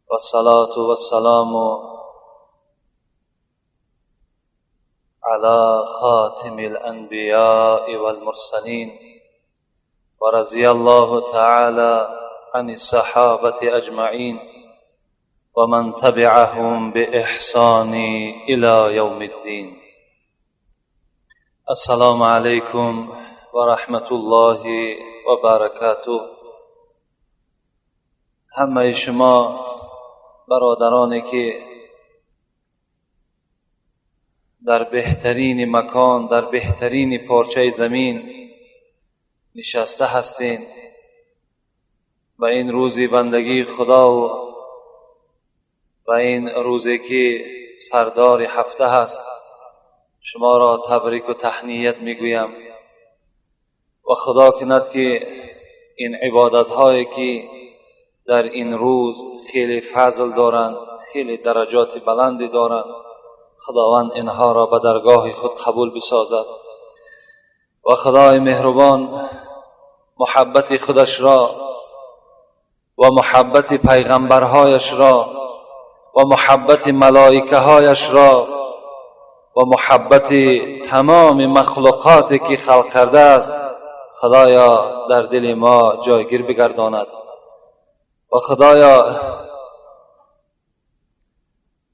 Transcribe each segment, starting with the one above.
والصلاة والسلام على خاتم الأنبياء والمرسلين ورضي الله تعالى عن الصحابة أجمعين ومن تبعهم بإحسان إلى يوم الدين. السلام عليكم ورحمة الله وبركاته. همه شما برادرانی که در بهترین مکان، در بهترین پارچه زمین نشسته هستین و این روزی بندگی خدا و این روزی که سردار هفته هست، شما را تبریک و تهنیت میگویم و خدا کند که این عبادت هایی که در این روز خیلی فضل دارند، خیلی درجات بلندی دارند، خداوند اینها را به درگاه خود قبول بسازد و خدای مهربان محبت خودش را و محبت پیغمبرهایش را و محبت ملائکه هایش را و محبت تمام مخلوقاتی که خلق کرده است خدایا در دل ما جایگیر بگرداند و خدایا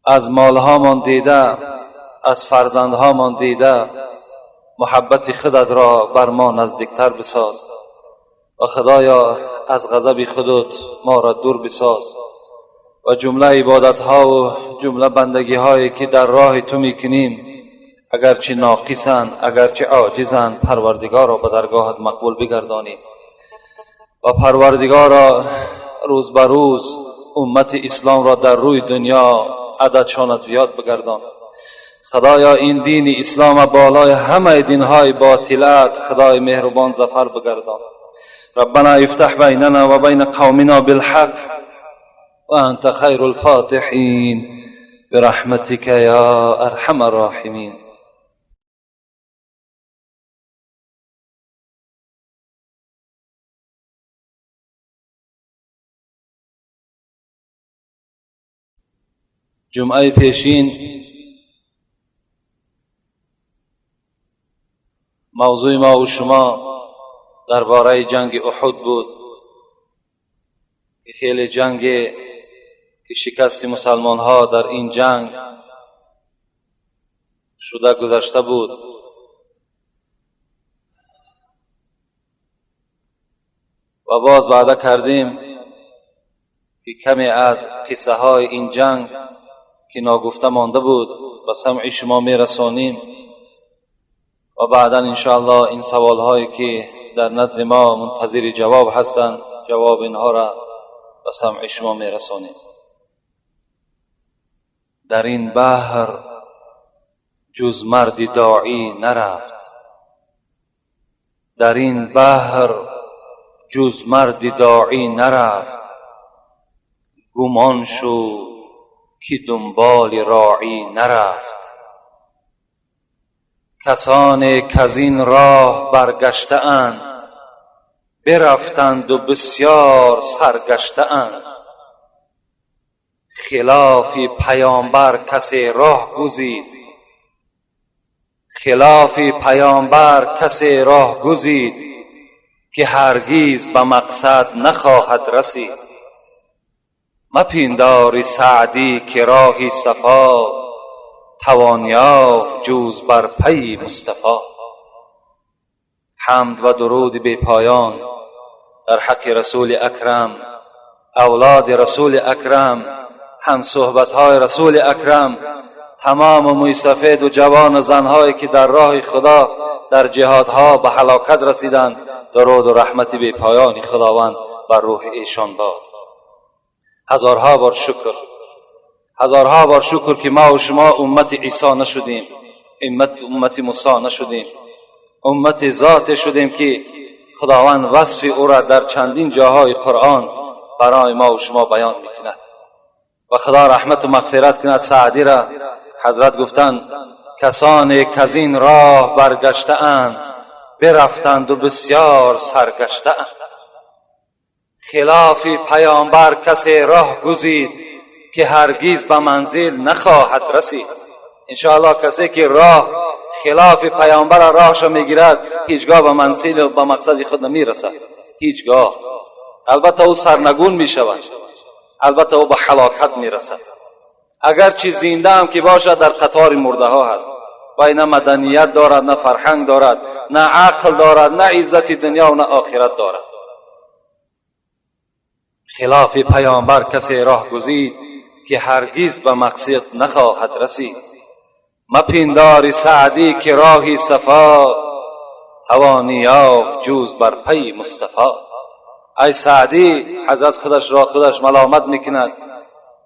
از مالهامان دیده، از فرزندهامان دیده، محبت خودت را بر ما نزدیکتر بساز و خدایا از غضب خودت ما را دور بساز و جمله عبادت ها و جمله بندگی هایی که در راه تو میکنیم اگرچه ناقصند، اگرچه عاجزند، پروردگار را به درگاهت مقبول بگردانی و پروردگار را روز به روز امت اسلام را در روی دنیا عددشان زیاد بگردان. خدایا این دین اسلام بالای همه دینهای باطلت خدای مهربان ظفر بگردان. ربنا افتح بیننا و بین قومنا بالحق و انت خیر الفاتحین برحمتك یا ارحم الراحمین. جمعه پیشین موضوع ما و شما درباره جنگ احد بود که خیلی جنگ که شکست مسلمان ها در این جنگ شده گذشته بود. و باز وعده کردیم که کمی از قصه های این جنگ که ناگفته مانده بود به سمع شما میرسانیم و بعدا انشاءالله این سوال هایی که در نظر ما منتظر جواب هستند جواب اینها را به سمع شما میرسانیم. در این بحر جز مرد داعی نرفت، در این بحر جز مرد داعی نرفت، گمان شو که دنبال راعی نرفت. کسانی کز این راه برگشته اند، برفتند و بسیار سرگشته اند. خلاف پیامبر کسی راه گزید، خلاف پیامبر کسی راه گزید که هرگز به مقصد نخواهد رسید. مپنداری سعدی که راهی صفا، توان یافت جز بر پی مصطفی. حمد و درود بی پایان در حق رسول اکرم، اولاد رسول اکرم، هم صحبت های رسول اکرم، تمام مویسفید و جوان و زنهایی که در راه خدا در جهادها به هلاکت رسیدند، درود و رحمت بی پایان خداوند بر روح ایشان باد. هزارها بار شکر، هزارها بار شکر که ما و شما امت عیسی نشدیم، امت موسی نشدیم، امت ذات شدیم که خداوند وصف او را در چندین جاهای قرآن برای ما و شما بیان میکند. و خدا رحمت و مغفرت کند سعدی را. حضرت گفتند کسانی که از این راه برگشته اند، برفتند و بسیار سرگشته اند. خلاف پیامبر کسی راه گزید که هرگز به منزل نخواهد رسید. انشاءالله کسی که راه خلاف پیامبر راهش میگیرد هیچگاه به منزل و به مقصد خود نمیرسد، هیچگاه. البته او سرنگون میشود، البته او به هلاکت میرسد. اگرچه زنده هم که باشد در قطار مرده ها هست و نه مدنیت دارد، نه فرهنگ دارد، نه عقل دارد، نه عزت دنیا و نه آخرت دارد. خلاف پیامبر کسی راه گزید که هرگز به مقصد نخواهد رسید. مپندار سعدی که راهی صفا، توانی یافت جز بر پی مصطفی. ای سعدی، حضرت خودش را خودش ملامت میکند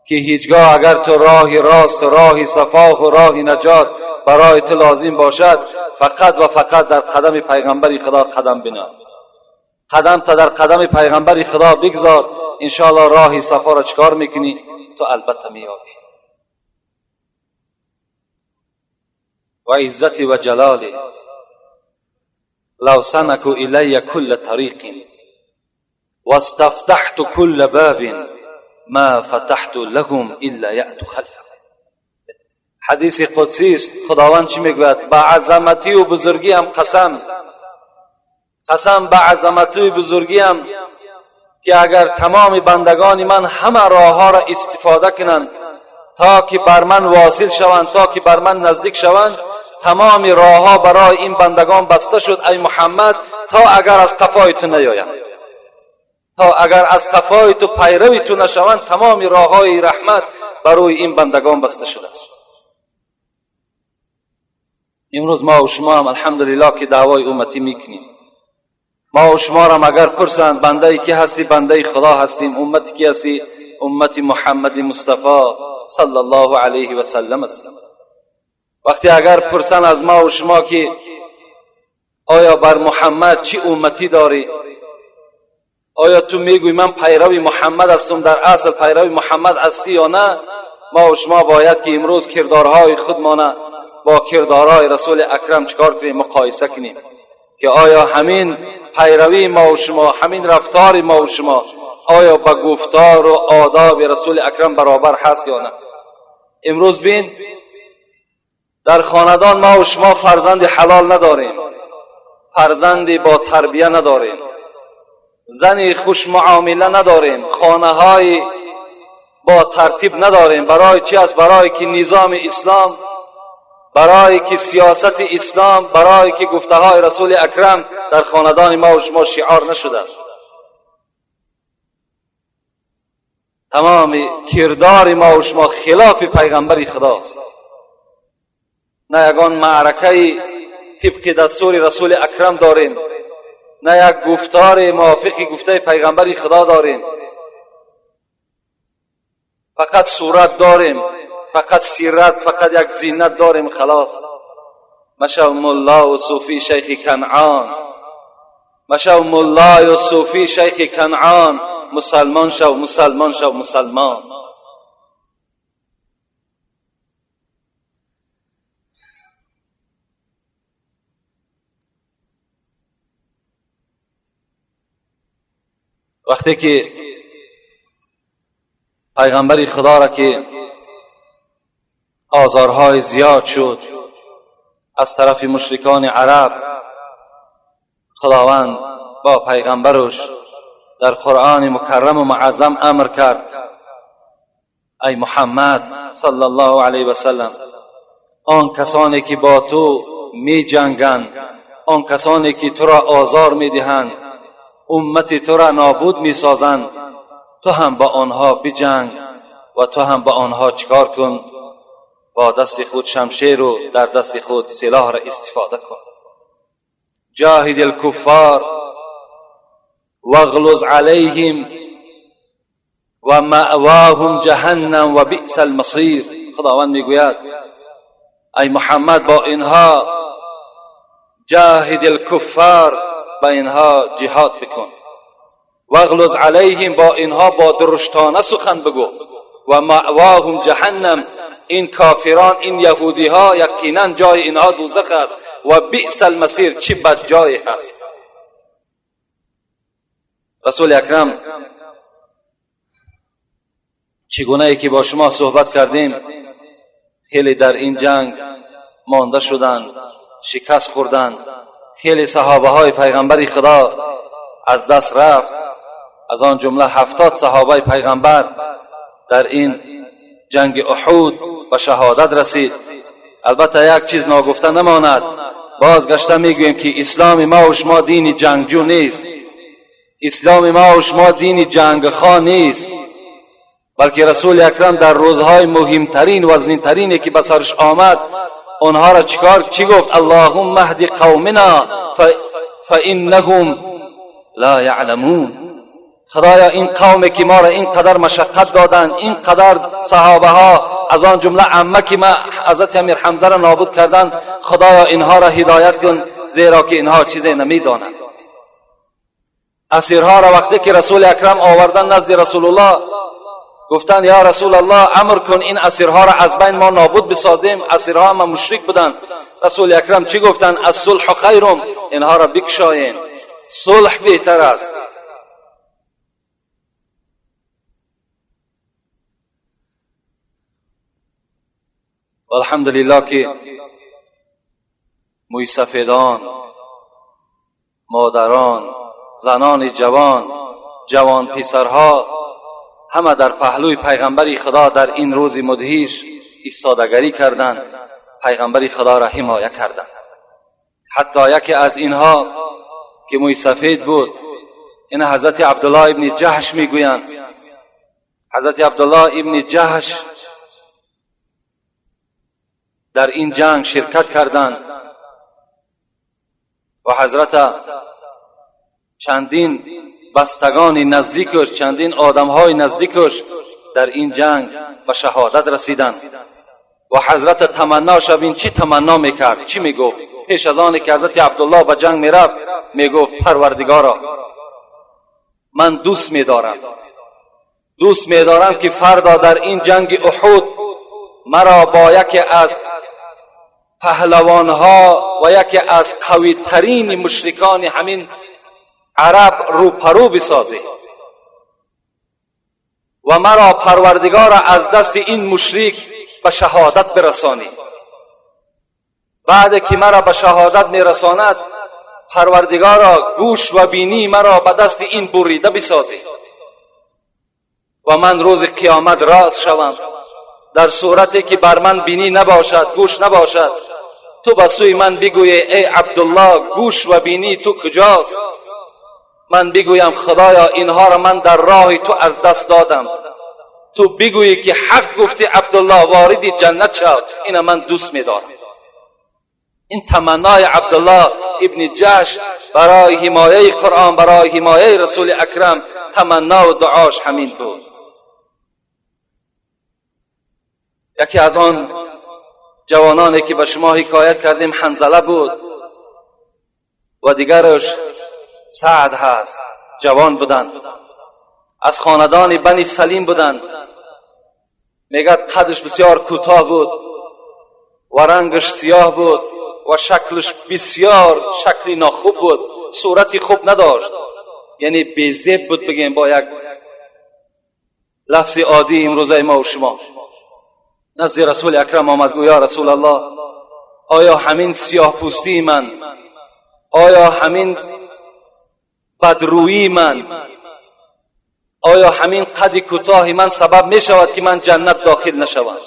که هیچگاه اگر تو راه راست، راه صفا و راه نجات برای تو لازم باشد، فقط و فقط در قدم پیغمبر خدا قدم بنا، قدم تا در قدم پیغمبر خدا بگذار، انشاءالله راه صفا را چکار میکنی؟ تو البته میابی. و عزتی و جلالی لو سنکوا الی کل طریق واستفتحت کل باب ما فتحت لهم الا یأتوا خلفهم. حدیث قدسی است. خداوند چی میگوید؟ به عظمتی و بزرگی هم قسم، قسم به عظمتی و بزرگی هم که اگر تمام بندگان من همه راه ها را استفاده کنند تا که بر من واصل شوند، تا که بر من نزدیک شوند، تمام راه ها برای این بندگان بسته شد ای محمد، تا اگر از قفای تو نیایند، تا اگر از قفای تو پیروی تو نشوند، تمام راه های رحمت برای این بندگان بسته شده است. امروز ما و شما هم الحمدلله که دعوای امتی میکنیم. ما و شما را اگر پرسند بنده کی هستی؟ بنده خدا هستیم. امت کی هستی؟ امت محمد مصطفی صلی الله علیه و سلم هستیم. وقتی اگر پرسند از ما و شما که آیا بر محمد چی امتی داری؟ آیا تو میگوی من پیروی محمد هستم، در اصل پیروی محمد هستی یا نه؟ ما و شما باید که امروز کردارهای خودمانه با کردارهای رسول اکرم چکار کنیم؟ مقایسه کنیم که آیا همین پیروی ما و شما، همین رفتار ما و شما، آیا با گفتار و آداب رسول اکرم برابر هست یا نه؟ امروز بین در خاندان ما و شما فرزند حلال نداریم، فرزندی با تربیه نداریم، زنی خوش معامله نداریم، خانه های با ترتیب نداریم. برای چی است؟ برای که نظام اسلام، برای که سیاست اسلام، برای که گفته های رسول اکرم در خاندان ما و شما شعار نشده است. تمام کردار ما و شما خلاف پیغمبر خداست. نه یگان معرکه طبق دستور رسول اکرم داریم، نه یک گفتار موافق گفته پیغمبر خدا داریم. فقط صورت داریم، فقط سیرت، فقط یک زینت داریم، خلاص. مشو ملا و صوفی شیخ کنعان، مشو ملا و صوفی شیخ کنعان، مسلمان شو، مسلمان شو، مسلمان. وقتی که پیغمبر خدا را که آزارهای زیاد شد از طرف مشرکان عرب، خداوند با پیغمبرش در قرآن مکرم و معظم امر کرد: ای محمد صلی الله علیه و سلم، آن کسانی که با تو می جنگند، آن کسانی که تو را آزار می دهند، امت تو را نابود می سازند، تو هم با آنها بجنگ و تو هم با آنها چیکار کن؟ با دست خود شمشیر و در دست خود سلاح را استفاده کن. جاهد الکفار واغلظ علیهم و مأواهم جهنم و بئس المصیر. خداوند میگوید ای محمد با اینها جاهد الکفار، با اینها جهاد بکن، واغلظ علیهم، با اینها با درشتانه سخن بگو، و مأواهم جهنم، این کافران، این یهودی ها یقینا جای اینها دوزخ است، و بئس المصیر، چه بد جایی هست. رسول اکرم چگونه که با شما صحبت کردیم، خیلی در این جنگ مانده شدند، شکست خوردند، خیلی صحابه های پیغمبر خدا از دست رفت. از آن جمله 70 صحابه پیغمبر در این جنگ احد به شهادت رسید. البته یک چیز ناگفته نماند، بازگشته میگوییم که اسلام ما و شما دین جنگجو نیست، اسلام ما و شما دین جنگخواه نیست، بلکه رسول اکرم در روزهای مهمترین و وزنینترینی که به سرش آمد آنها را چیکار چی گفت؟ اللهم اهد قومنا فانهم لا یعلمون. خدایا این قومی که ما را اینقدر مشقت دادند، اینقدر صحابه ها از آن جمله عمه که ما حضرت امیر حمزه را نابود کردند، خدایا اینها را هدایت کن، زیرا که اینها چیزی نمیدانند. اسیرها را وقتی که رسول اکرم آوردن نزد رسول الله، گفتند یا رسول الله امر کن این اسیرها را از بین ما نابود بسازیم. اسیرها هم مشرک بودند. رسول اکرم چی گفتند؟ الصلح خیر، اینها را بکشایین، صلح بهتر است. والحمدلله که مویسفیدان، مادران، زنان جوان، جوان پسرها همه در پهلوی پیغمبر خدا در این روز مدهش ایستادگری کردند، پیغمبر خدا را حمایه کردند. حتی یکی از اینها که موی سفید بود، این حضرت عبدالله ابن جحش میگویند. حضرت عبدالله ابن جحش در این جنگ شرکت کردند و حضرت چندین بستگان نزدیکش، چندین آدمهای نزدیکش در این جنگ به شهادت رسیدند. و حضرت تمنا شبین چی تمنا میکرد؟ چی میگفت؟ پیش از آن که حضرت عبدالله به جنگ میرفت میگفت پروردگارا من دوست میدارم، دوست میدارم که فردا در این جنگ احد مرا با یکی از پهلوانها و یکی از قوی ترین مشرکان همین عرب روپرو بسازی و مرا پروردگار از دست این مشرک به شهادت برسانی. بعد که مرا به شهادت میرساند پروردگارا گوش و بینی مرا به دست این بریده بسازی و من روز قیامت راز شوم، در صورتی که بر من بینی نباشد، گوش نباشد، تو به سوی من بگویی ای عبدالله گوش و بینی تو کجاست؟ من بگویم خدایا اینها را من در راه تو از دست دادم. تو بگویی که حق گفتی عبدالله، وارد جنت شو، اینا من دوست میدارم. این تمنای عبدالله ابن جحش برای حمایه قرآن، برای حمایه رسول اکرم، تمنا و دعاش همین بود. یکی از آن جوانانی که به شما حکایت کردیم حنظله بود و دیگرش سعد هست. جوان بودند، از خاندان بنی سلیم بودند. میگد قدش بسیار کوتاه بود و رنگش سیاه بود و شکلش بسیار شکلی ناخوب بود، صورتی خوب نداشت، یعنی بی‌زیب بود، بگیم با یک لفظ عادی امروزه ما و شما. نزد رسول اکرم آمد، گویا رسول الله آیا همین سیاه پوستی من، آیا همین بدرویی من، آیا همین قد کوتاه من سبب می شود که من جنت داخل نشوم؟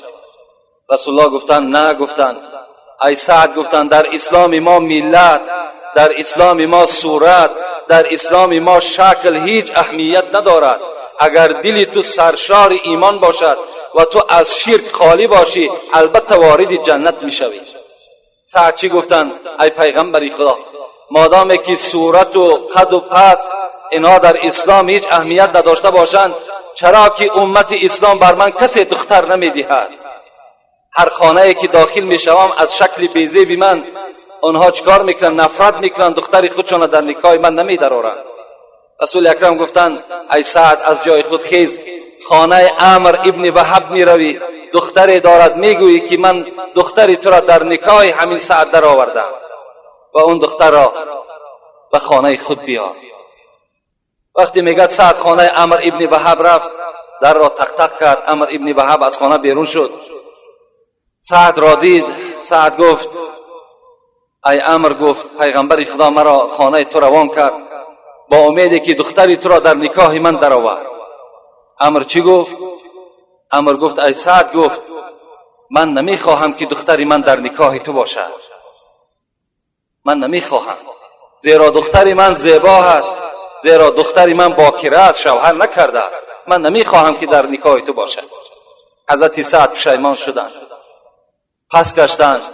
رسول الله گفتند نه. گفتند ای سعد، گفتند در اسلام ما ملت، در اسلام ما صورت، در اسلام ما شکل هیچ اهمیت ندارد. اگر دل تو سرشار ایمان باشد و تو از شرک خالی باشی، البته وارد جنت میشوی. سعد چی گفتند؟ ای پیغمبر خدا، مادام که صورت و قد و پس اینها در اسلام هیچ اهمیت نداشته باشند، چرا که امت اسلام بر من کسی دختر نمیدهد؟ هر خانه ای که داخل میشوم از شکل بیزیب من آنها چکار میکنن؟ نفرت میکنن، دختر خودشان در نکاح من نمیدرارند. رسول اکرم گفتند ای سعد از جای خود خیز، خانه عمر ابن وهب میروی، دختری دارد، میگویی که من دختری تو را در نکاح همین سعد در آوردم و اون دختر را به خانه خود بیار. Вақте мегӯяд, Саъд хонаи Амр ибни Ваҳаб рафт, дарро тақ-тақ кард. Амр ибни Ваҳаб аз хона берун шуд, Саъдро дид. Саъд гуфт: «Ай Амр», гуфт, «пайғамбари Худо маро хонаи ту равон кард бо умеде ки духтари туро дар никоҳи ман даровард». Амр чӣ гуфт? Амр гуфт: «Ай Саъд», гуфт, «ман намехоҳам ки духтари ман дар никоҳи ту бошад. Ман намехоҳам, зеро духтари ман зебо ҳаст, зеро духтари ман бокира аст, шавҳар накардааст. Ман намехоҳам ки дар никоҳи ту бошад». Ҳазрати Саъд пушаймон шуданд, пас гаштанд.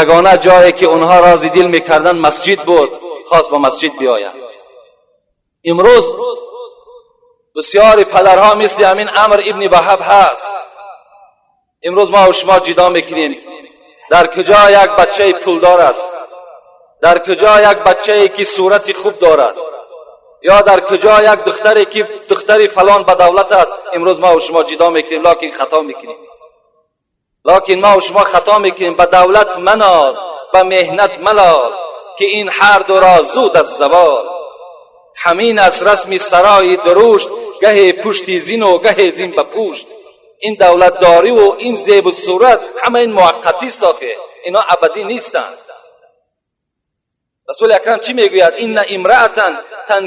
Ягона ҷое ки онҳо рози дил мекарданд, масҷид буд. Хост ба масҷид биёяд. Имрӯз бисёри падарҳо мисли ҳамин Амр ибни Ваҳаб ҳаст. Имрӯз мо шумо ҷидо мекунем, дар куҷо як бачаи пулдор аст, дар куҷо як бачае ки сурати хуб дорад ё дар куҷо як духтаре ки духтари фалон ба давлат аст. Имрӯз мо шумо ҷидо мекунем, локин хато мекунем. Локин мо шумо хато мекунем. Ба давлат маноз, ба меҳнат малол, ки ин ҳар дуро зуд аз завол. Ҳамин аст расми сарои дурушт, гаҳе пушти зину гаҳе зин ба пушт. Ин давлатдориву ин зебу сурат, ҳама ин муваққатист охе, ино абадӣ нестанд. Расули Акрам чӣ мегӯяд? إن امرأة.